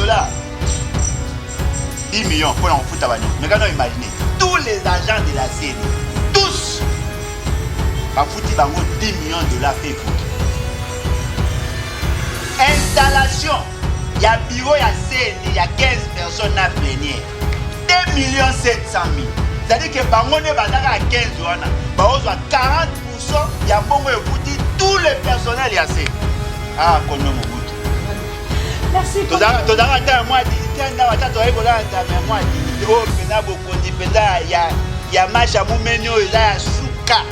dollars, 10 millions mpona kofuta banio. Mais quand imagine tous les agents de la CENI, tous bafuti bango 10 millions de dollars mpe ekoki. Installation ya bureau ya CENI ya 15 personnes na plénière, 2 millions 700 000. C'est-à-dire que bango nde bazaka ya 15 wana, baozwa 40 ya mbongo efuti tout le personnel ya CENI. Ah, kono Mobutu. Merci. Tozalaka ata ya mwa dignité ndako, ata tozali kolala me mwa dignité oyo mpenza, bokonzi mpenza ya masha ya mumeni oyo eza ya suka.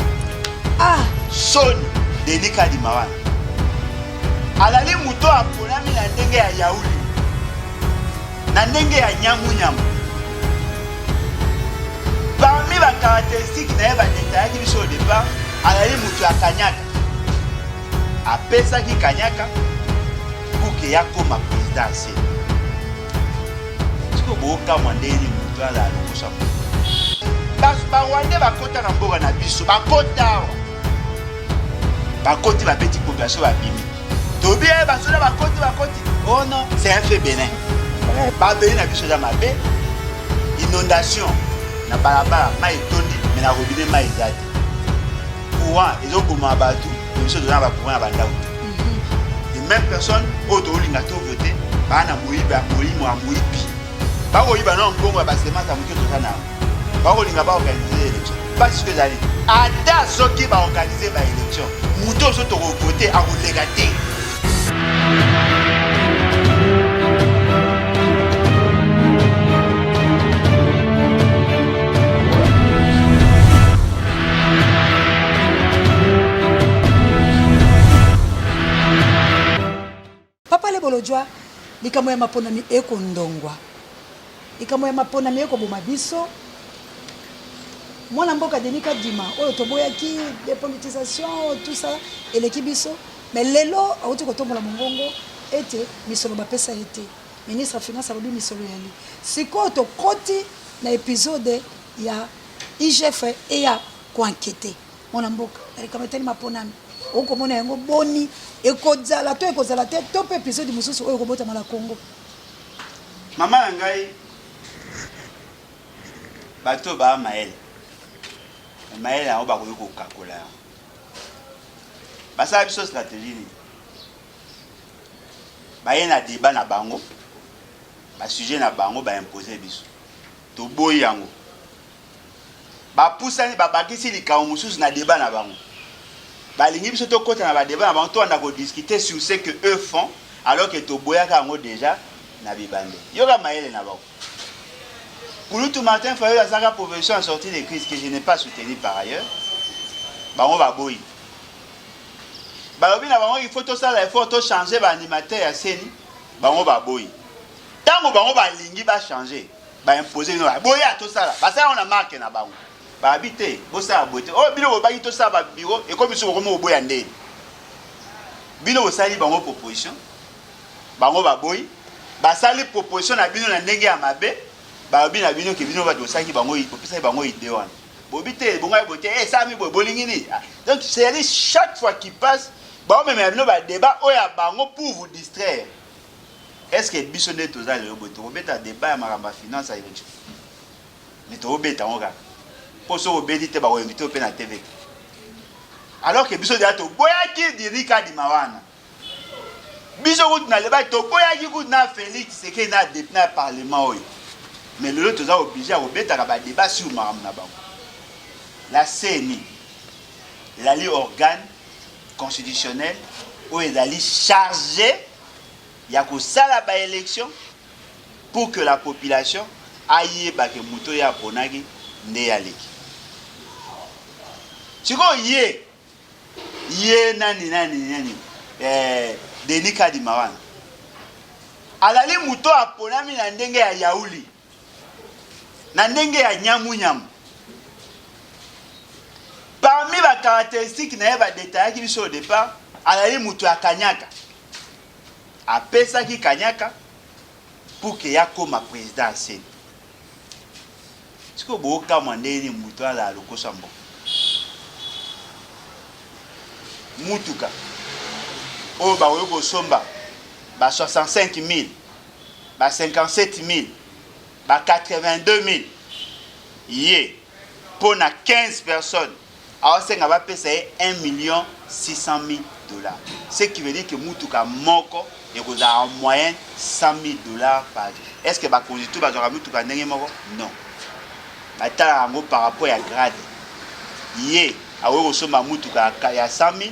Ah. Soni. Denis Kadima wana azali moto aponami na ndenge ya yauli, na ndenge ya nyamunyamu. Parmi bacaractéristique na ye badetayaki biso au départ, azali moto ya kanyaka. Apesaki kanyaka pour que yakoma président ya CENI. Sikoyo bokamwa ndenge moto azala lokosa moto. Barwandais bakota na mboka na biso, bakota awa, bakoti, babeti population, babimi. Tobi ye basoda bakoti, bakoti. Oh non, c'est un fait bénin. Babeli na biso eza mabe. Inondation na balabala, mai etondi, mais na robinet mai eza te. Courant ezoboma bato, mais biso toza na bacourant ya bandako te. Les mêmes personnes oyo tokolinga tovote baa na moyibi ya molimo ya moyibi, bakoyiba na mbongo ya basemence ya moke toza na yango. Bakolinga baorganize élection, mpasi soki ezali, ata soki baorganize baélection, moto oyo so tokovote akoleka te. Papa Lebolojwa, likambo ya maponami ekondongwa, likambo ya maponami ekoboma biso. Mwana mboka Denis Kadima oyo toboyaki dépolitisation, tout ça eleki biso, mais lelo auti kotombola mongongo ete misolo bapesa ye te. Ministre ya finance alobi misolo yali. Sikoyo tokoti na épisode ya IGF eya koenquêter. Mwana mboka, na likambo etali maponami, okomona yango boni? Ekozala to ekozala te, to mpe épisode mosusu oyo ekobotama na Congo? Mama na ngai, bato oyo baa mayele, mayele yango bakoki kokakola yango. Basala biso stratégie nini? Baye na débat na bango, basujet na bango, baimpose biso, toboyi yango. Bapusani, babakisi likambo mosusu na débat na bango. Balingi biso tokɔta na badébat na bango, towanda kodiscuter sur ce que eux font, alors que toboyaka yango déjà na bibande. Yoka mayele na bango. Kulutu Martin Fayulu asalaka proposition en sortie de crise que je n'ai pas soutenu par ailleurs. Bango baboyi, balobi na bango il faut tosala effort, tochange baanimateur ya CENI. Bango baboyi. Ntango bango balingi bachange, baimpose bino, boya tosala. Basala yango na marke na bango. Babi te bosala boye te. Oyo bino bobaki tosala babiro, ekomi soki bokomi koboya ndeni. Bino bosali bango proposition, bango baboyi. Basali proposition na bino na ndenge ya mabe. Balobi na bino ke bino bato bosalaki bango, bopesaki bango idée wana. Bobi te bongai boye te, esalami boye, bolingi nini? Donc c'est-à-dire chaque fois qu'il passe, baomemela bino badébat oyo ya bango pour vous distraire. Est ce que biso nde toza lelo boye, tokobeta débat ya makambo ya finance ya élection? Mais tokobeta yango kaka mpo soki obeti te, bakoinvite mpe na TV te, alors que biso deja toboyaki Denis Kadima wana. Biso kutu na lebaki, toboyaki kutu na Félix Tshisekedi na député na parlement oyo. Mais lelo toza obligé ya kobetaka badébat sur makambo na bango. La CENI ezali organe constitutionnel oyo ezali chargé ya kosala baélection pour que la population ayeba ke moto oyo aponaki nde aleki. Sikoyo ye nani nani nani, Denis Kadima wana azali moto aponami na ndenge ya yauli, na ndenge ya nyamunyamu. Parmi bacaractéristique na ye badetayaki biso au départ, azali moto ya kanyaka. Apesaki kanyaka pour que yakoma président ya CENI. Sikoyo bokamwa ndenge nini moto azala lokosa mboka. Mutuka oyo bakoki kosomba ba 65 000. Ba 57 000, ba 82 000 ye mpo na 15 personnes aosenga bapesa ye 1 million 600 000 dollars. Ce qui veut dire que mutuka moko ekozala en moyenne 100 000 dollars par jour. Est-ce que bakonzi tout bazwaka mituka ndenge moko? Non. Batalaka yango par rapport ya grade. Ye akoki kosomba mutuka ya 100 000,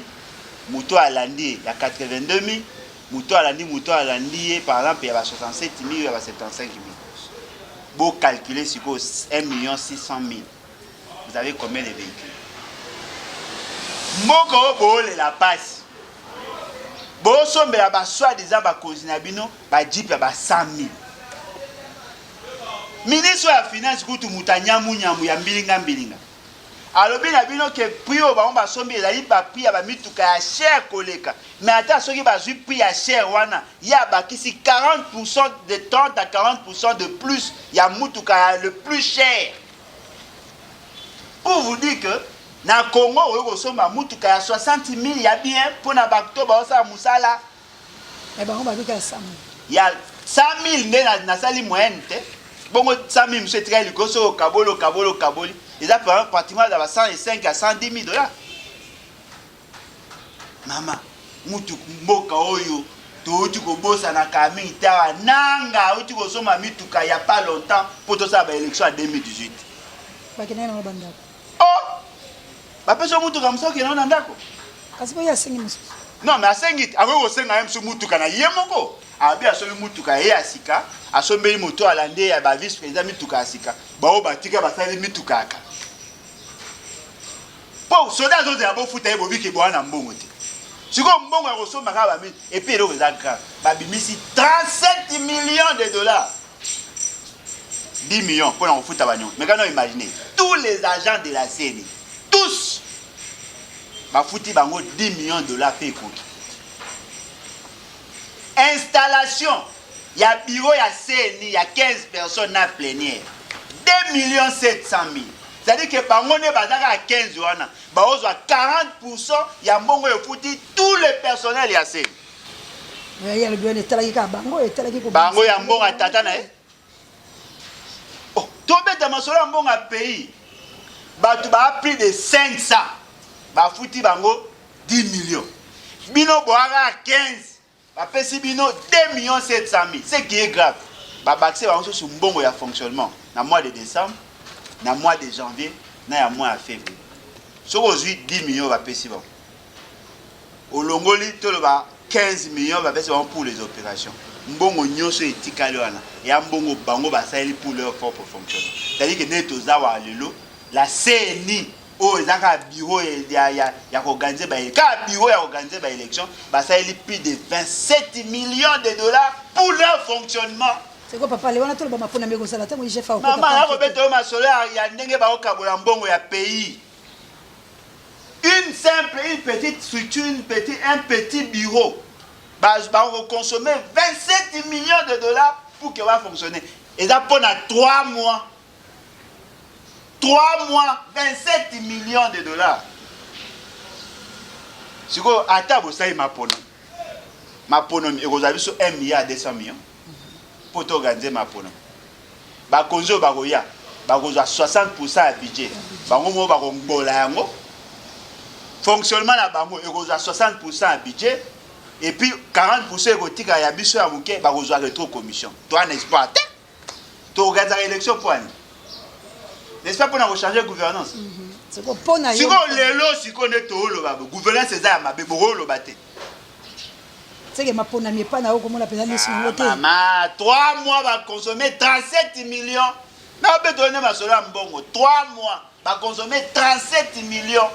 moto alandi ye ya 82 000, moto alandi moto alandi ye par exemple ya ba 67 000 ya ba 75 000. Bo calculer sikoyo 1 million 600 000. Vous avez combien de véhicules? Mboka oyo boolela pasi. Bosombela ba soi-disant bakonzi na bino ba jeep ya ba 100 000. Ministre ya finance kutu moto anyamunyamu ya mbilinga mbilinga. Alobi na bino ke prix oyo bango basombi ezali ba prix ya ba mituka ya cher koleka. Mais ata soki bazwi prix ya cher wana, ye abakisi 40% de 30 à 40% de plus ya mutuka ya le plus cher. Pour vous dire que na Congo okoki kosomba mutuka ya 60 000 ya bien mpo na bato baosala mosala. Mais bango babika ya 100 000. Ya 100 000 nde nasali moyenne te. Bongo 100 000 mosusu etikali likolo soki okaboli okaboli okaboli eza pratiquement na ba 105 à 110 000 dollars. Mama, mutu mboka oyo touti kobosana kala mingi te awa nanga auti kosomba mituka ya pas longtemps mpo tosala ba élection ya 2018. Bakendaki nango bandako. Oh! Bapesi yo mutuka mosusu okende na ndako. Kasi boye asengi mosusu. Non, mais asengi te. Akoki kosenga ye mosusu mutuka na ye moko. Abi asombi mutuka ye ya sika, asombeli moto alandi ye ya ba vice président mituka ya sika. Baoyo batika basali mituka ya kala. Po soda azozela bofuta ye bobiki boa na mbongo te. Sikoyo mbongo ya kosomba kaka ba et puis eloko eza grave. Babimisi 37 millions de dollars. 10 millions pour kofuta baniongo. Mais quand on imagine tous les agents de la CENI, tous bafuti bango 10 millions de dollars pe ekoki. Installation ya bureau ya CENI ya 15 personnes na plénière 2 millions 700 000. C'est-à-dire que bango nde baza kaka 15 wana baozwa 40% ya mbongo efuti tout le personnel ya CENI. Ye alobi wana etalaki kaka bango, etalaki ko bango ya mbongo ya tata na ye. Oh, tobeta masolo ya mbongo ya pays. Bato ba plus de 500 bafuti bango 10 millions. Bino boaka 15 bapesi bino 2 millions 700 000. Ce qui est grave, babakisi bango susu mbongo ya fonctionnement na mois de décembre, na mois de janvier, na ya mois ya février. Soki ozwi 10 millions bapesi bango, olongoli toloba 15 millions bapesi bango pour les opérations, mbongo nyonso etikali wana ya mbongo bango basaleli pour leur propre fonctionnement. C'est-à-dire que nde toza wa lelo la CENI oyo eza kaka bureau ya koorganiser ba kaka bureau ya koorganiser ba élection, basaleli plus de 27 millions de dollars pour leur fonctionnement. C'est quoi papa le wana toloba mapona meko sala tango IGF akota. Mama nakobeta yo masolo ya ndenge bakokabola mbongo ya pays. Une simple, une petite structure, une petite, un petit bureau bakoconsommer 27 millions de dollars pour que va fonctionner. Eza mpona 3 mois. 3 mois, 27 millions de dollars. Sikoyo ata bosali mapono, maponomi ekozala biso 1 milliard 200 millions mpo toorganize mapono. Bakonzi oyo bakoya bakozwa 60% ya budget, bango moko bakongola yango. Fonctionnement na bango ekozwa 60% ya budget et puis 40% ekotika ya biso ya moke, bakozwa retro commission. Toi n'est-ce pas te toorganisaka élection mpo ani, n'est-ce pas, mpona kochanger gouvernance? Sikoyo lelo sikoyo nde tooloba gouvernance eza ya mabe, bokoloba te. Seke maponami epai na yo komona mpenza lisu nango te. Mama, 3 mois baconsomme 37 millions. Na obeto nde masolo ya mbongo. 3 mois baconsomme 37 millions.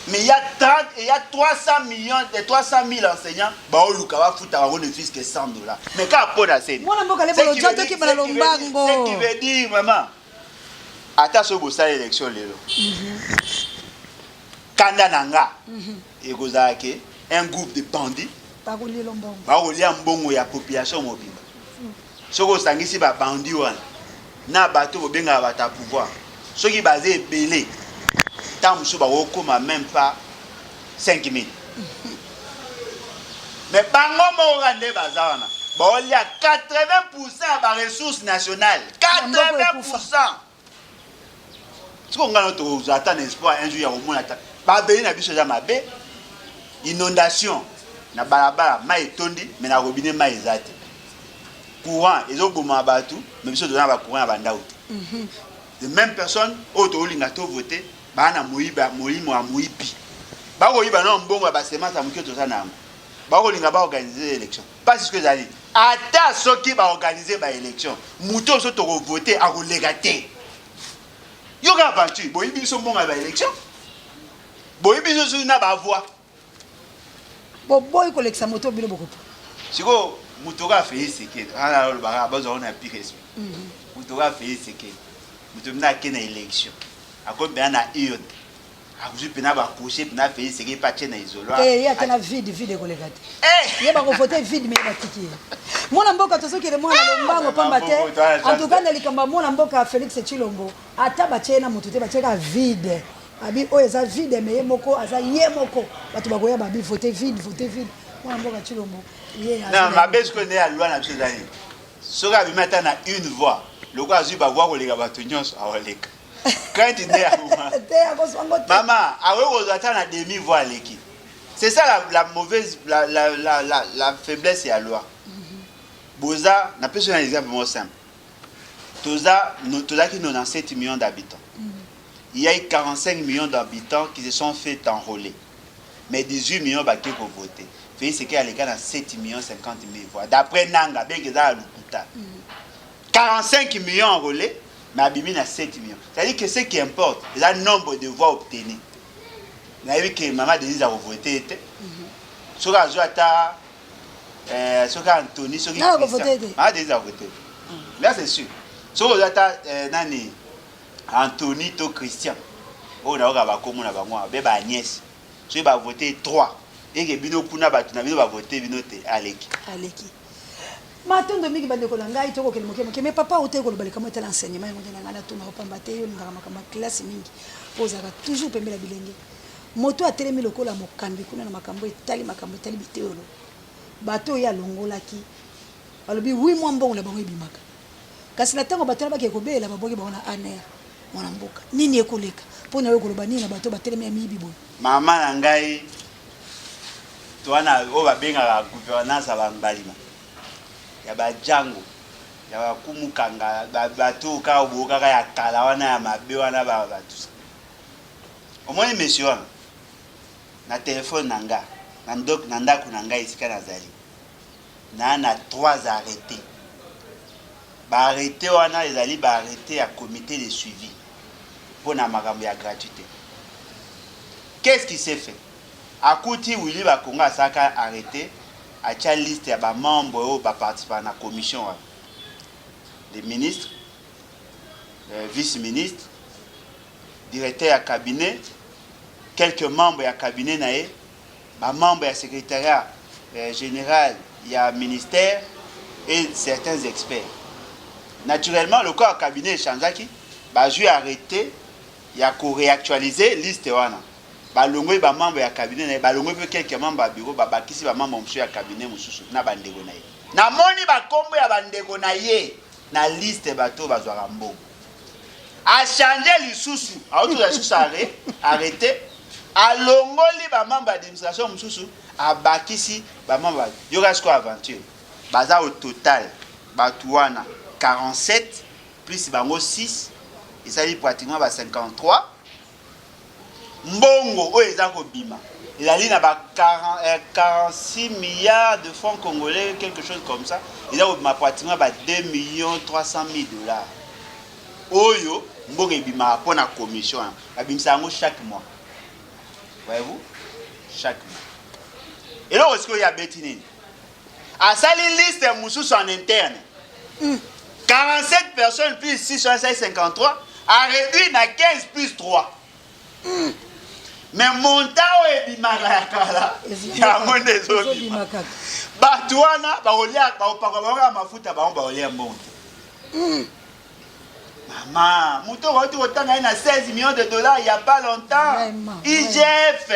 Mais il y a 30 il y a 300 millions de 300 000 enseignants baoluka bafuta bango ne fût que 100 dollars. Mais kaka mpo na CENI. Mwana mboka lebolo tokima na lombango. Ce qui veut dire, maman, ata soki bosala élection lelo, kanda na nga ekozala ke un groupe de bandits bakolia mbongo ya population mobimba. Soki osangisi babandi wana na bato bobengaka bato ya pouvoir, soki baza ebele, ntango mosusu bakokóma même pas 5000. Mais bango moko kaka nde baza wana. Baolia 80% ya baressource nationale, 80%. Sikoyo ngai na tokozwa ata na espoir un jour ya komona ata babeli na biso eza mabe. Inondation na balabala, mai etondi, mais na robinet mai eza te. Courant ezoboma bato, mais biso toza na bacourant ya bandako te. The même personne oyo tokolinga tovote baa na moyiba, molimo ya moyibi, bakoyiba na mbongo ya basemence ya moke toza na yango. Bakolinga baorganize élection, mpasi soki ezali, ata soki baorganize baélection, moto oyo so tokovote akoleka te. Yoka aventure, boyibi biso mbongo ya baélection, boyibi biso soki na bavoi. Boboyi kolekisa moto, bino bokopo. Sikoyo moto kaka Félix Tshisekedi wana alobaka, bazwa ngo na pire esprit. Moto kaka Félix Tshisekedi, moto mpena ake na élection, akomi mpena na urne, akozwi mpena bakoshe mpena Félix Tshisekedi mpe atie na isoloir. Ye ate na vide, vide ekoleka te. Eh! Ye bakovote vide, mais ye batiki ye. Mwana mboka, tozokende mwana lombango, pamba te en tout cas na likambo ya mwana mboka Félix Tshilombo, ata batie ye na motu te, batie kaka vide. Abi oyo eza vide, mais ye moko aza ye moko, bato bakoya babi vote vide, vote vide. Mwana mboka Tshilombo ye aza na na mabe. Sikoyo nde ya loi na biso ezali, soki abimi ata na une voix, lokola azwi bavoix koleka bato nyonso, akoleka. Crainte nde yango wana. Te, akozwa ngo te. Mama, akoki kozwa ata na demi voix, aleki. C'est ça la mauvaise, la faiblesse ya loi. Boza napesi un exemple moko simple. Toza tozalaki 97 millions d'habitants. Il y a eu 45 millions d'habitants qui se sont fait enrôler, mais 18 millions bake kovote. Félix Tshisekedi aleka na 7 millions 50 000 voix d'après nanga, bien que eza ya lokuta. 45 millions enrôlés, mais abimi na 7 millions. C'est-à-dire que ce qui importe eza nombre de voix obtenues. Nayebi ke mama Denise akovote ye te. Soki azwi ata soki Antony, soki Nani akovote te? Mama Denise akovote, là c'est sûr. Soki ozwi ata nani, Antony to Christian, oyo nayoka bakombo na bango awa, be ba Agnès, soki bavote 3, eke bino kuna bato na bino bavote bino te, aleki. Aleki. Matondo mingi, bandeko na ngai. Tokokende moke moke, mais papa, oteki koloba likambo etala enseignement. Yango nde na ngai natuna opamba te. Yo olingaka makambo ya classe mingi, mpo ozalaka toujours pembeni ya bilenge. Moto atelemi lokola mokambi kuna na makambo etali biteyolo, bato oyo alongolaki, balobi wi mwa mbongo na bango ebimaka, kasi na ntango bato wana bakee kobelela, babwaki bango na ANR. Mwana mboka, nini ekoleka mpo na yo? Koloba nini na bato batelemi ya miyibi boye? Mama na ngai, towana oyo babengaka gouvernance ya bambalima, ya bajango, ya bakumukanga, bato kaka boyo kaka ya kala wana ya mabe wana, bato omoni monsieur wana na telefone na nga, na ndako na ngai esika nazali na trois arrêté. Baarrêté wana ezali baarrêté ya comité de suivi mpona makambo ya gratuité. Qu'est-ce qui s'est fait? Akuti Willy Bakonga asalaka arrêté, atia liste ya bamembre oyo baparticipaka na commission wana: les ministres, vice ministre, directeur ya cabinet, quelques membres ya cabinet na ye, bamembre ya secrétariat général ya ministère et certains experts. Naturellement, lokola cabinet echangeaki, bazwi arrêté ya koréactualiser liste wana. Balongoli bamembre ya cabinet na ye, balongoli mpe quelques membres ya bureau, babakisi bamembre mosusu ya cabinet mosusu na bandeko na ye. Namoni bakombo ya bandeko na ye na liste, bato oyo bazwaka mbongo. Achange lisusu, aotoza lisusu arrêté, alongoli bamembre ya administration mosusu, abakisi bamembre. Yoka sikoyo aventure. Baza au total, bato wana 47 plus bango 6, esali pratiquement ba 53. Mbongo oyo eza kobima ezali na ba 40, 46 milliards de francs congolais, quelque chose comme ça. Eza kobima pratiquement ba 2 millions 300 000 dollars. Oyo mbongo ebimaka mpo na commission wana, babimisa yango chaque mois, voyez-vous, chaque mois. Eloko sikoyo abeti nini? Asali liste mosusu en interne, 47 personnes plus 6, asali 53, a réduit na 15 plus 3. Mais montant oyo ebimaka ya kala, yango nde ezobima. Ezobima kaka. Bato wana bakolia, bakopakwa bango kaka mafuta, bango bakolia mbongo te. Mama, moto okoki kotanga ye na 16 millions de dollars il y a pas longtemps. Vraiment. IGF.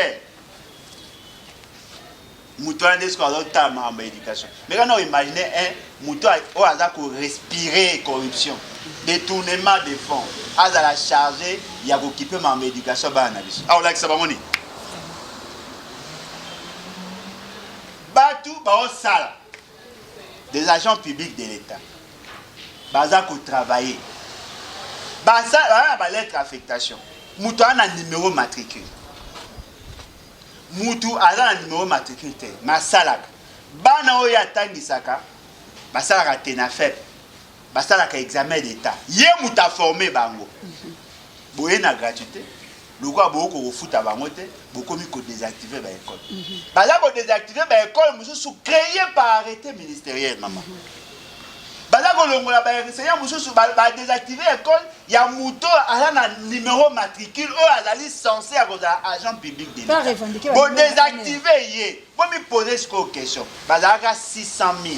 Moto wana nde sikoyo azotala makambo ya éducation. Mais kana oimagine un moto oyo aza korespirer corruption, détournement de fonds, azala chargé ya kokipe makambo ya éducation ya bana na biso. Akolakisa bango nini? Bato baosala des agents publics de l'État baza kotravailler, baza na balettre affectation, moto aza na numéro matricule, mutu aza na numero matricule te mais asalaka, bana oyo atangisaka basalaka tenafep, basalaka examen d'état, ye mutu aforme bango. Boye na gratuité, lokola bokoki kofuta bango te, bokomi kodésactive baécole. Baza kodésactive baécole mosusu créé par arrêté ministériel, mama. Baza kolongola baenseignant mosusu, badésactive école ya moto aza na numéro matricule oyo azali censé ya kozala agent public de Pas revendiquer l'État. Bodésactive ye, bomipose sikoyo question. Bazalaka 600 000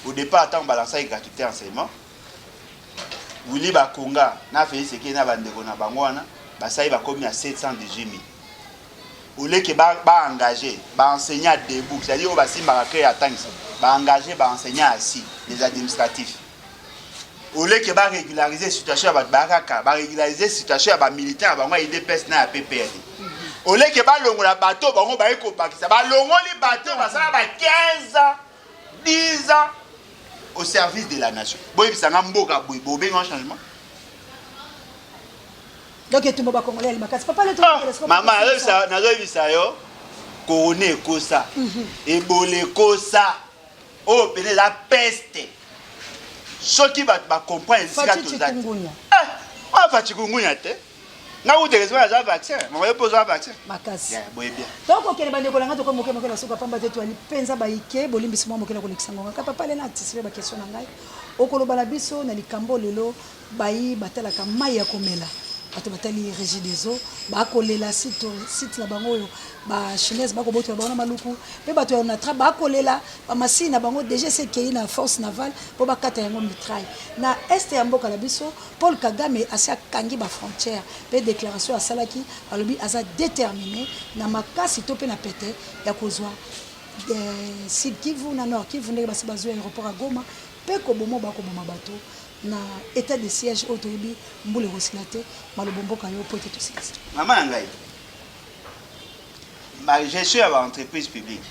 au départ ntango balansaki gratuité enseignement. Willy Bakonga na Félix Tshisekedi na bandeko na bango wana basali, bakomi na 718 000. Oleke baengage baenseignant debout, c'est-à-dire oyo basimbaka craie atangisa, baengage baenseignant assis, les administratifs. Oleke barégulariser situation ya bato bayakaka, barégulariser situation ya bamilitaire ya bango ya UDPS na ya PPRD. Oleke balongola bato bango baye kobakisa, balongoli bato basala ba 15 ans, 10 ans au service de la nation. Boyebisanga, mboka boye bobenga changement? Donc etumba bacongolais ali makasi, papa le. Mama, nazoyebisa yo, corona ekosa, ebola ekosa, oyo pene eza peste. Soki bato bacomprendre esika Fatshi toza te. Chikungunya. Oyo fa chikungunya te, nga kutelesima naza vaccin. Mama, yo mpo ozwa vaccin? Makasi. Ya, boye bien. Tokokende, bandeko na ngai, tokomi moke moke na suka, pamba te toali mpenza bayike. Bolimbisi mwa moke na kolekisa ngonga ka papa lena anticipe baquestion na ngai. Okoloba na biso na likambo lelo bayi batalaka mai ya komela, bato batali Régie des eaux bakolela site na bango oyo bachinoise bakobotola bango na Maluku, mpe bato ya Onatra bakolela bamasini na bango déjà esi ekei na force navale mpo bakata yango mitraille. Na est ya mboka na biso, Paul Kagame asi akangi bafrontière, mpe déclaration asalaki, alobi aza déterminé na makasi to mpe na pete ya kozwa Sud Kivu na Nord Kivu, ndenge basi bazwi aéroport ya Goma, mpe koboma bakoboma bato na état de siège oyo toyebi mbula ekosila te. Malobo mboka yo po ete tosilisa. Mama na ngai, ma gestion ya baentreprise publique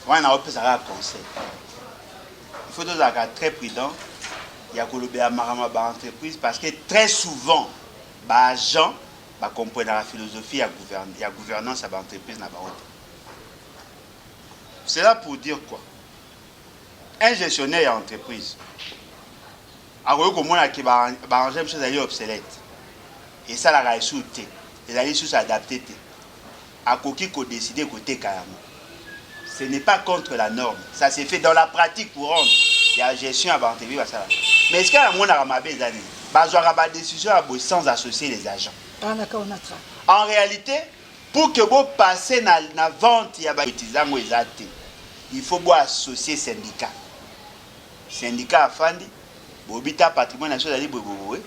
wana, naopesaka conseil: il faut tozalaka très prudent ya kolobela makambo ya baentreprise, parce que très souvent baagent bacomprenaka philosophie ya gouvernance ya baentreprise na bango te. C'est là pour dire quoi? Un gestionnaire ya entreprise akoki komona ke baengin mosusu ezali obsolète, esalaka esu te, ezali lisusu adapté te, akoki kodécider koteka yango. Ce n'est pas contre la norme, ça se fait dans la pratique courante ya gestion ya baentreprise basalaka. Mais esika namonaka mabe eza nini? Bazwaka badécision ya boye sans associer les agents. Anaka Onatra. En réalité, pour que bopasser na vente ya bautiliser yango eza te, il faut boassocier syndicat. Syndicat afandi, boyebi ta patrimoine na biso ezali boye boye,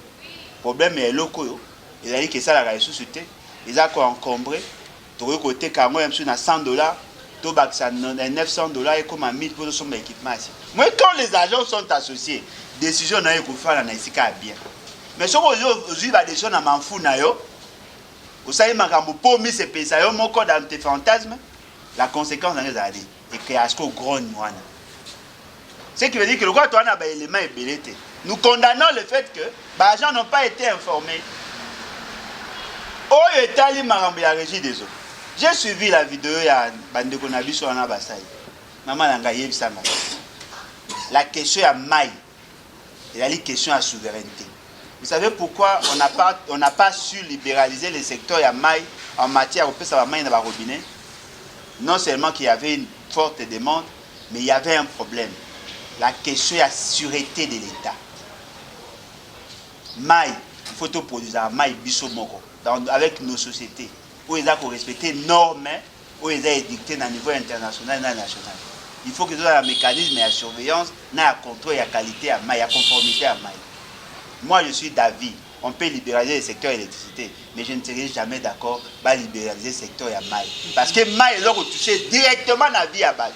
problème ya eloko oyo ezali ke esalaka lisusu te, eza koencombre, tokoki koteka yango ya biso na 100 $, tobakisa na 900 $, ekóma 1000 mpo tosomba équipement ya sika. Mais quand les agents sont associés, décision na yo ekofanda na esika ya bien. Mais soki ozwi badécision na manfu na yo, osali makambo mpo misepelisa yo moko dans tes fantasmes, la conséquence nango ezali ecréa siko grogne wana. Ce qui veut dire que lokola toza na baélément ebele te, nous condamnons le fait que baagents n'ont pas été informés. Oyo etali makambo ya Régie des eaux, j'ai suivi la vidéo ya bandeko na biso wana basali. Mama na ngai, yebisa ngai, la question ya mai ezali question ya souveraineté. Vous savez pourquoi on n'a pas su libéraliser le secteur ya mai en matière kopesa bamai na barobinet? Non seulement qu'il y avait une forte demande, mais il y avait un problème, la question ya sûreté de l'État. Mai, il faut toproduisaka mai biso moko avec nos sociétés oyo eza korespecte norme oyo eza édicté na niveau international na national. Il faut que tozala mécanisme ya surveillance na ya contrôle ya qualité ya mai, ya conformité ya mai. Moi, je suis d'avis. On peut libéraliser le secteur électricité, mais je ne serai jamais d'accord ba libéraliser secteur ya mai, parce que mai eza kotouche directement na vie ya bato.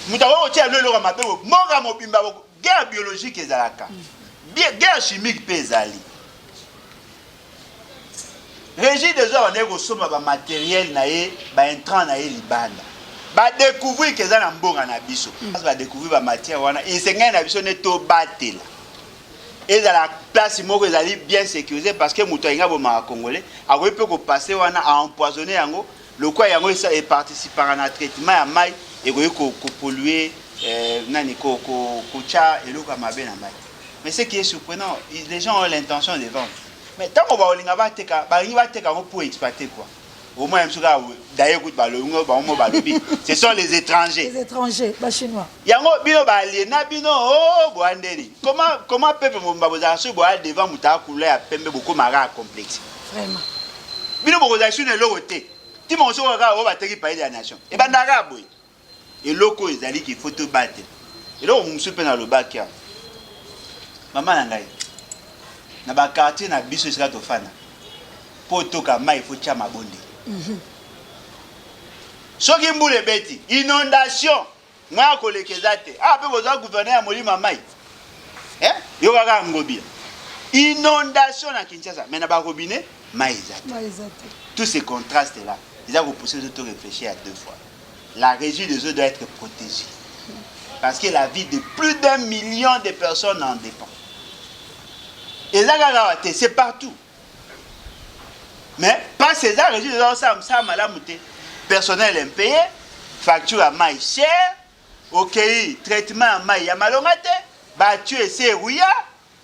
Moto akoki kotia bino eloko ya mabe, mboka mobimba. Guerre biologique ezalaka, guerre chimique mpe ezali. Régie des eaux abandaki kosomba bamatériel na ye, baintrant na ye libanda. Badécouvrir ke eza na mbonga na biso. Badécouvrir bamatière wana, esengeli na biso nde tobatela, ezala place moko ezali bien sécurisé, parce que moto alingi abomaka Congolais akoki mpe kopasser wana, aempoisonne yango. Lokola yango eparticipaka na traitement ya mai, ekoki kopolluer nani, kotya eloko ya mabe na mai. Mais ce qui est surprenant, les gens ont l'intention de vendre, mais ntango baolinga bateka, balingi bateka yango pour exploiter quoi? Au moins mosusu kaka, d'ailleurs kutu balongi bango mo balobi ce sont les étrangers. Les étrangers, Bachinois. Yango bino balie na bino o boya ndeni. Comment peuple mobimba bozala soki boya devant moto akula ya pembe, bokomaka ya complexe? Vraiment. Bino bokozala su na eloko te. Ntima mosuku kaka oyo bateki Palais de la Nation, ebandaka kaka boye. Eloko oyo ezali qu'il faut tobatela. Eloko mosusu mpe nalobaki awa, mama na ngai, na baquartier na biso esika tofanda, mpo toka mai, faut tia mabondeli. Soki mbula ebeti, inondation, mwa ya koleka eza te. Awa mpe bozwa gouverneur ya molimo ya mai. Eh? Yo kaka Ngobila, inondation na Kinshasa, mais na barobinet mai eza te. Mai eza te. Tous ces contrastes là eza kopousser biso to réfléchir à deux fois. La Régie des eaux doit être protégée, parce que la vie de plus d'un million de personnes en dépend. Eza kaka awa te, c'est partout. Mais parce eza Régie des eaux osala mosala malamu te, personnel impayé, facture ya mai cher, okei traitement ya mai ya malonga te, batuyau esi eruya,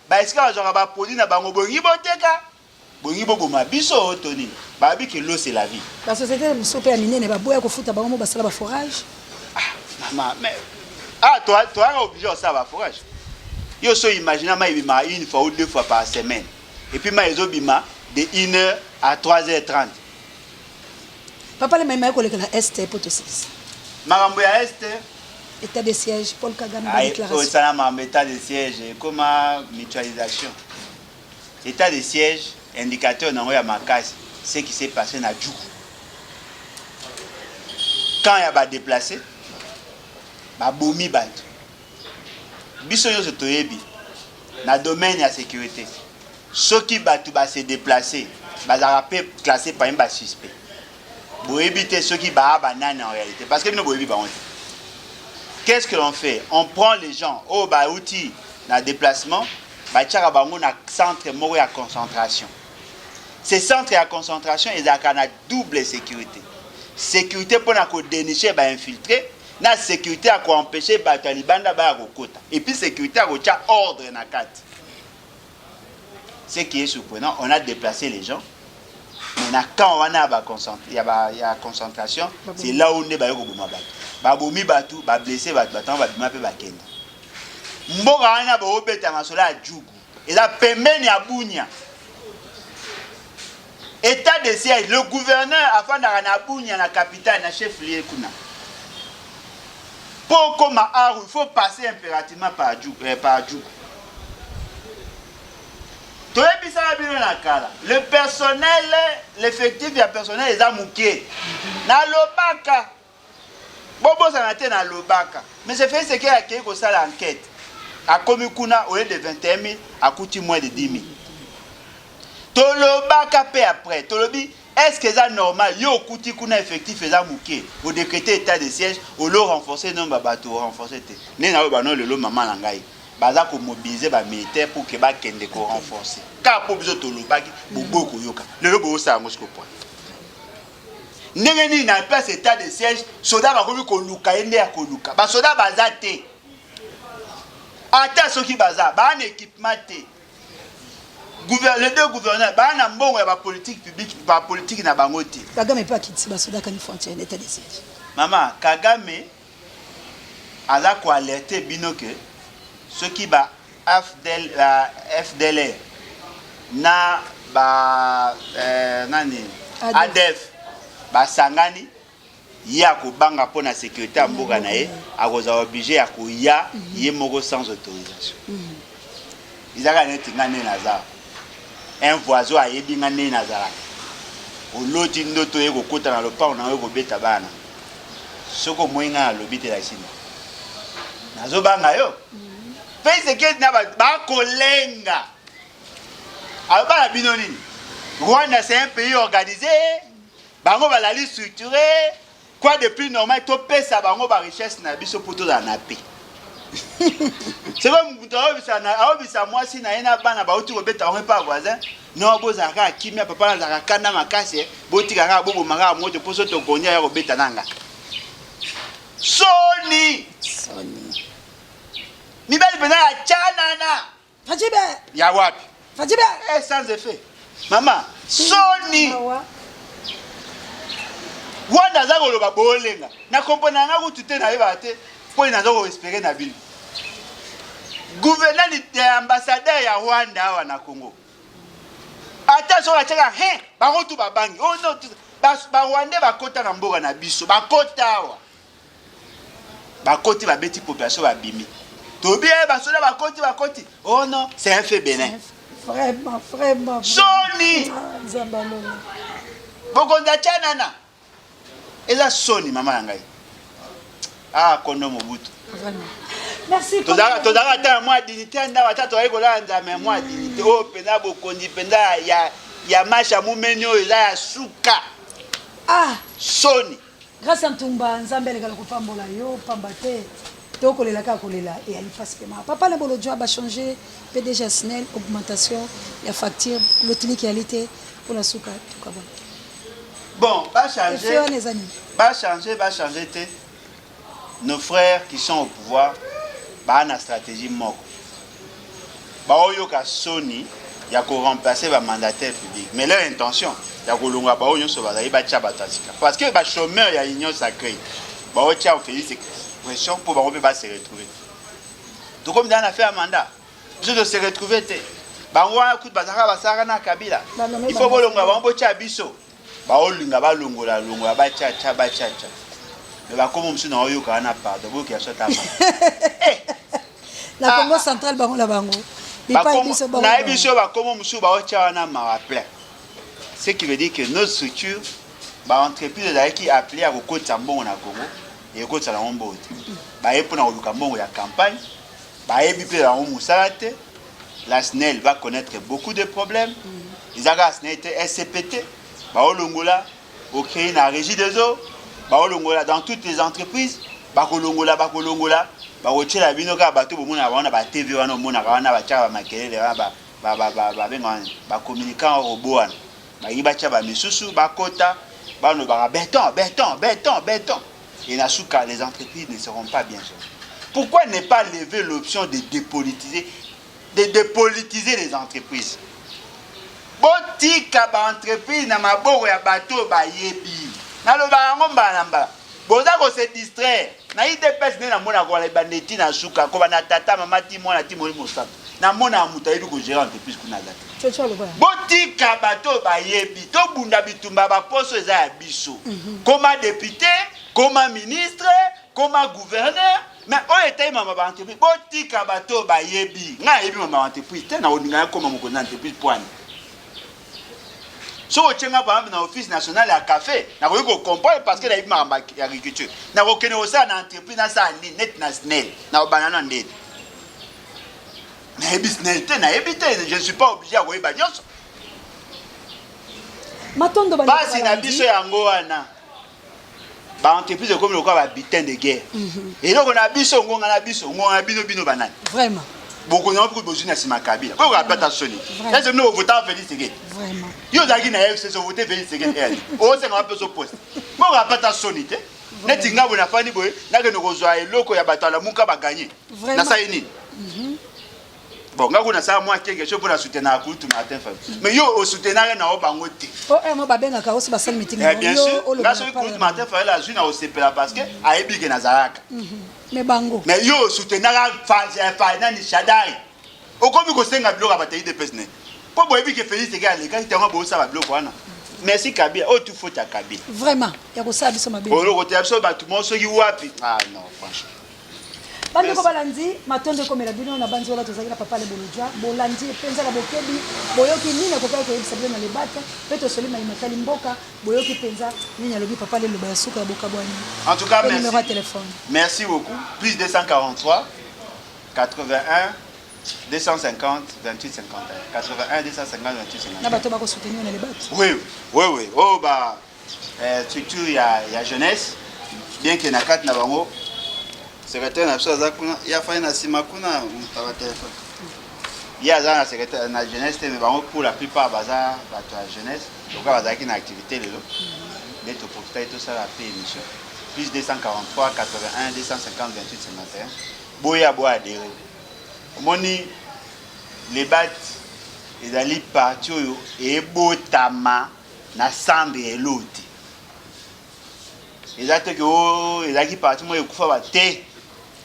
baesika bazwaka baproduit na bango. Bongi boteka, bongi boboma biso oyo to nini? Bayebi ke l'eau, c'est la vie. Basociété mosusu mpe ya minene baboya kofuta bango mo basala baforage. Mama, mais ah, toyaka obligé osala baforage. Yo so imagine, mai ebimaka une fois ou deux fois par semaine, et puis mai ezobima de 1 heure à 3h30. Papa, le mai kolekela Est po tosilisa. Makambo ya Est. État de siège, Paul Kagame, badéclaration. Osala makambo état de siège ekoma mutualisation. État de siège, indicateur nango ya makasi, ce qui s'est passé na Djugu, camp ya badéplacés, babomi bato. Biso nyonso toyebi na domaine ya sécurité, soki bato base déplace, bazalaka mpe classé parmi basuspect. Boyebi te soki baa banani en réalité, parce que bino boyebi bango te. Qu'est-ce que l'on fait? On prend les gens oyo bauti na déplacement, batiaka bango na centre moko ya concentration. Ces centres ya concentration ezalaka na double sécurité: sécurité mpona kodénicher bainfiltré, na sécurité ya koempêcher bato ya libanda baya kokota, et puis sécurité ya kotia ordre na kati. Ce qui est surprenant, on a déplacé les gens, mais na camp wana ya concentration, c'est là où nde baye koboma bato. Babomi bato, bablesse bato, bato babima mpe bakenda. Mboka wana baobeta masolo ya Djugu eza pembeni ya Bunia. État de siège, le gouverneur afandaka na Bunia, na capitale, na chef lieu kuna. Mpo okoma Aru, il faut passer impérativement par Djugu. Toyebisaka bino na kala, le personnel, l'effectif ya personnel eza moke. Nalobaka, bobosana te, nalobaka. Mais c'est fait, seke akei kosala enquête, akomi kuna, au lieu de 21 000, akuti moins de 10 000. Tolobaka mpe après, tolobi: est ce que eza normal, yo okuti kuna effectif eza moke, odécréter état de siège, olo renforcer nombre ya bato, orenforcer te? Nde na oyo bano lelo, mama na ngai, baza komobiliser bamilitaire pour ke bakende korenforcer kaka mpo biso tolobaki. Boboyi koyoka. Lelo boyosala yango siko point. Ndenge nini na place état de siège, soda bakomi koluka ye nde ya koluka? Basoda baza te. Ata soki baza, baa na équipement te. Les deux gouverneurs baa na mbongo ya bapolitique publique, bapolitique na bango te. Kagame mpe akitisi basoda, akani frontière na état de siège. Mama, Kagame aza koalerter bino ke soki ba FDL, ba FDLR na ba nani, ADF. ADF basangani, ye akobanga mpo na sécurité ya mboka na ye, akozala obligé ya koya ye moko sans autorisation. Ezaka neti nga nde naza. Un voisin ayebi nga ndenge nazalaka. Oloti ndoto oye kokota na lopango na yo kobeta bana. Soki omoni nga nalobi te elakisi nini? Nazobanga yo. Felix Tshisekedi na bato bakolenga. Aloba na bino nini? Rwanda c'est un pays organisé. Bango bazali structuré. Quoi de plus normal topesa bango ba richesse na biso mpo tozala na paix. Sikoyo moto aobisa mwasi na ye na bana bauti kobeta bango epa voisin no bozala kaka kimia papa nazalaka kanda makasi eh. Botika kaka boboma kaka moto mpo so tokondi aya kobeta nanga soni soni mibali mpenza ya canana Fajibe ya wapi Fajibe eh, sans effet mama soni wana aza koloba bolenga na kompona yanga kutu te nayebaka te mpo naza koespere na bino gouverneur ya ambassadeur ya rwanda awa na congo ata soki atiaka he bango tu babangi oh, no, barwandais bakota na mboka na biso bakota awa Bakoti babeti population babimi. Tobi eh basoda bakoti bakoti. Oh non, c'est un fait bénin. Vraiment, vraiment. Soni. Ah, Nzambe alola. Bokonzi ya Chanana. Eza soni mama na ngai. Ah kondo Mobutu. Vraiment. Merci. Tozalaka ata na mwa dignité ya ndako ata tozali kolala nzambe ya mwa dignité oyo mpenza bokonzi mpenza ya, ya masha mumeni oyo eza ya suka. Ah. Soni. Grace Ntumba Nzambe alekala kopambola yo pamba te tokolela kaka kolela eyali pasi pe mawa. Papa na Bolodjwa ba changer PDG ya SNEL augmentation ya facture lotiliki eyali te pona suka tokabwana. Bon, ba changer. Effet wana eza nini? Ba changer, ba changer te. Nos frères qui sont au pouvoir ba na stratégie moko. Baoyoka soni ya ko remplacer ba mandataires publics. Mais leur intention ya kolonga baoyo nyonso bazali batia bato ya sika. Parce que ba chômeurs ya Union sacrée baotia Félix pression mpo bango mpe ba se retrouver. Tokomi na fin ya mandat. Biso to se retrouver te. Bango wana kutu bazalaka basalaka na Kabila. Il faut bolongola bango botia biso. Baolinga balongola longola batia tia batia tia. Mais bakomo mosusu na oyoka wana pardon boyokela biso ata eh! na Congo ah. central bango na bango nayebi biso bakomo mosusu baotya wana mawa plein ce qui veut dire que nos structures baentreprise ezalaki appelé ya kokotisa mbongo na congo ekotisa nango mbongo te baye mpona koluka mbongo ya campagne bayebi mpe yango mosala te la snel va connaître beaucoup de problèmes eza kaka snel te scpt baolongola ocree na régie des eaux baolongola dans toutes les entreprises bakolongola bakolongola bakotyela bino kaka bato bomonaka bango na batv wana omonaka wana batyaka bamakelele wana babenga wana bacommunicant robo wana bayi batya bamisusu bakota balobaka beton beton beton beton et na suka les entreprises ne seront pas bien gérées. Pourquoi ne pas lever l'option de dépolitiser de dépolitiser les entreprises? Botika ba entreprise na maboko ya bato oyo bayebi. Nalobaka yango mbala na mbala. Boza ko se distraire. Na UDPS nde namonaka wana ebanda eti na suka kobanda tata mama ti mwana ti molimo mosantu. Namonaka moto ayebi ko gerer entreprise kuna aza te. Botika bato oyo bayebi. Tobunda bitumba ba poso eza ya biso. Koma depute, koma ministre, koma gouverneur. Mais oyo etali mama ba entreprise, botika bato oyo bayebi. Ngai nayebi mama ba entreprise te, nakolinga nakoma mokonzi na entreprise poani. Soki otie ngai par exemple na office national ya cafe, nakoki ko comprendre parce que nayebi makambo ya agriculture. Nakokende kosala na entreprise nasala nini neti na SNEL, nakobanda na ndeni. Nayebi SNEL te, nayebi te, je ne suis pas obligé ya koyeba nyonso. Matondo Pasi na biso yango wana. Ba entreprise ekomi lokola ba butin de guerre. Eloko na biso ngonga na biso ngonga na bino bino banani. Vraiment. Bokonzi yango mpe bozwi na nsima Kabila. Boyoka mpe ata soni. Est-ce que bino bovotaka Félix Tshisekedi? Vraiment. Yo ozalaki na FCC ovote Félix Tshisekedi eh. Osenga mpe so poste. Boyoka mpe ata soni te. Neti nga boye nafandi boye nakende kozwa eloko ya bato ya Lamuka ba gagner. Nasali nini? Bon, nga kuna sala mwa quelque chose pour la soutenir kulutu Martin Fayulu. Mais yo o soutenir na o bango te. Oh, eh, mo babengaka osi basali meeting. Eh, bien sûr. Nga soki kulutu Martin Fayulu azwi na osepela parce que ayebi ke nazalaka. Mais bango. Mais yo o soutenir fa fa nani Shadary. Okomi kosenga biloko ya bato ya UDPS ne. Po boyebi ke Félix Tshisekedi alekaki tango bosala biloko wana. Merci Kabila, oyo tu faute ya Kabila. Vraiment, ya kosala biso mabe. Oloko te biso bato mo soki wapi. Ah non, franchement. Bandeko balandi, matondo ekomela bino na banzi wana tozalaki na papa Ale Bolodja. Bolandi mpenza na bokebi, boyoki nini akokaki koyebisa bino na Lebate, mpe tosoli mai matali mboka, boyoki mpenza nini alobi papa Ale loba ya suka ya bokabwani. En tout cas, Mpe numero ya merci. telefone. Merci beaucoup. Plus 243 81 250 28 51. 81 250 28 51. Na bato bakosoutenir na Lebate. Oui. Oh, bah, structure ya jeunesse, bien que na kati na bango, secrétaire na biso aza kuna, ye afandi na nsima kuna, moto ya batelefone. Ye aza na secrétaire na jeunesse te, mais bango pour la plupart baza bato ya jeunesse, lokola bazalaki na activité lelo, nde toprofitaki tosala mpe émission. Plus 243 81 250 28 51. Boya bo adhérer. Omoni Lebat ezali parti oyo ebotama na cendre ya eloo te. Eza te ke o ezalaki parti moko ekufa ba te.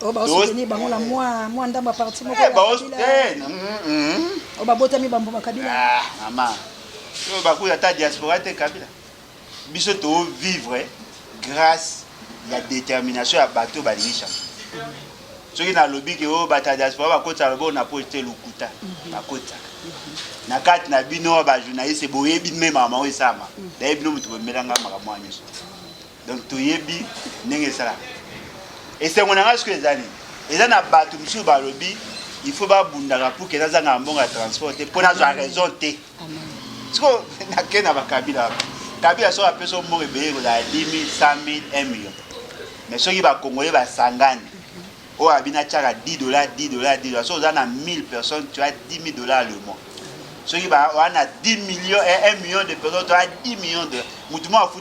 Oyo baosoutenir bango na mwa ndambo ya parti moko Eh, ya baos Kabila. te. Oyo babotami bambuma Kabila. Ah, mama. Oyo bakuta ata diaspora te Kabila. Biso to vivre grâce ya détermination ya bato balingi changer. Soki nalobi ke oyo bato ya diaspora bakotisa loboko na poche te, lokuta, bakotisaka. Na kati na bino ba journaliste boyebi me makambo yango esalama. Nayebi bino moto bomelanga makambo wana nyonso. Donc toyebi ndenge esalaka. Esengo na ngai soki eza nini? Eza na bato mosusu balobi il faut babundaka pour ke nazanga mbongo ya transport te mpo nazwa raison te. Siko nake na bakabila wana. Kabila soki apesi yo mbongo ebele ekozala 10 000, 100 000, 1 million. Mais soki bakongole basangani oyo abina tiaka 10 dollars, 10 dollars, 10 dollars, soki oza na 1000 personnes, tu as 10 000 dollars le mois. Soki ba wana 10 millions, 1 million de personnes, tu as 10 millions de dollars. Mutu moko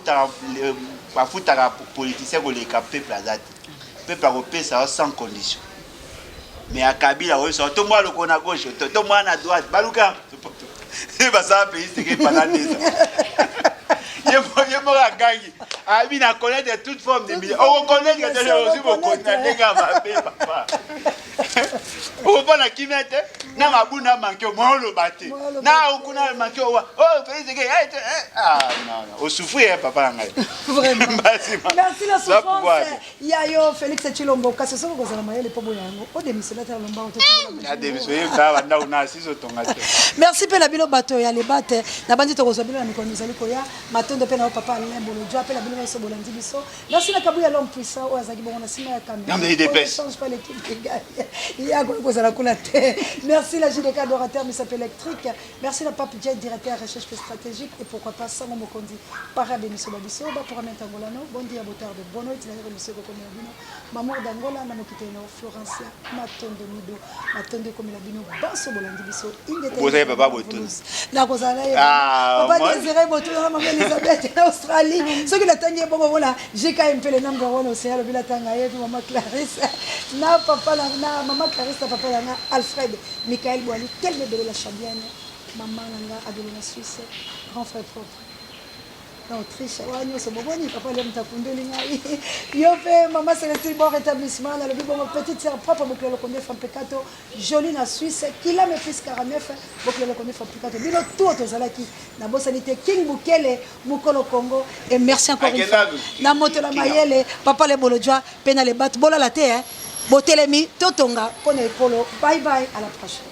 afutaka politicien koleka peuple aza te. Peuple akopesa yo sans condition. Mais ya Kabila oyo so to mwa loko na gauche, to mwa na droite, baluka basala pays seke pendant 2 ans. Ye moko agangi abi na connaître toute forme de milieu. Okoconnaître te ozwi bokonzi na ndenge ya mabe papa. Okofanda kimia te na mabunda manke mwa oloba te na okuna manke owa oh Félix Tshisekedi, eh, eh, ah non non osouffrir papa na ngai. Vraiment. Basi, ma- Merci la za souffrance pouvoir. Ya yo Félix Tshilombo, kasi soki okozala mayele mpo boya yango odemissione ata lombango to Ya démissionné ba banda una asizo tonga te. Merci mpe na bino bato ya Lebate, na bandi tokozwa bino na mikolo mizali koya. Matondo mpe na yo papa Alain Bolodjwa, mpe na bino nyonso bolandi biso. Merci na Kabuya l'homme puissant oyo azalaki bongo na nsima ya caméra. Ngambe IDPS. Oyo change pas l'équipe qui gagne. Ye akoki kozala kuna te. Merci la JDK adorateur misapo électrique. Merci na Pape Jet directeur recherche stratégique et pourquoi pas Sango Mokonzi para bémission ba biso ba pour Angolano. Bon dia, boa tarde, boa noite na émission kokomela bino. Mamour d'Angola na mokiteno Florencia Matondo Mido Matondo ekomela bino banso bolandi biso ingete. Bozali papa Botuna. Nakozala na ye. Ah, Papa moi- Désiré Botuna na mama Elisabeth na Australie. Soki natangi ye bongo mona JKM Pele number 1 océan lobi natanga ye puis mama Clarisse na papa na mama Clarisse na papa na nga Alfred Michael Boali tellement ebele la Chabienne mama na nga Adolo na Suisse grand frère propre na Autriche wana nyonso bomoni papa Lem takundeli ngai yo mpe mama Celestine bon rétablissement nalobi bongo petite sœur propre bokilo lokonde fampecato jolie na Suisse kilame fils 49 bokilo lokonde fampecato bino tout tozalaki nabosani te King Bukele mokolo Congo et merci encore une fois na moto na mayele papa le bolodjwa mpe na le bato bolala te hein botelemi totonga mpo na ekolo. Bye bye, à la prochaine.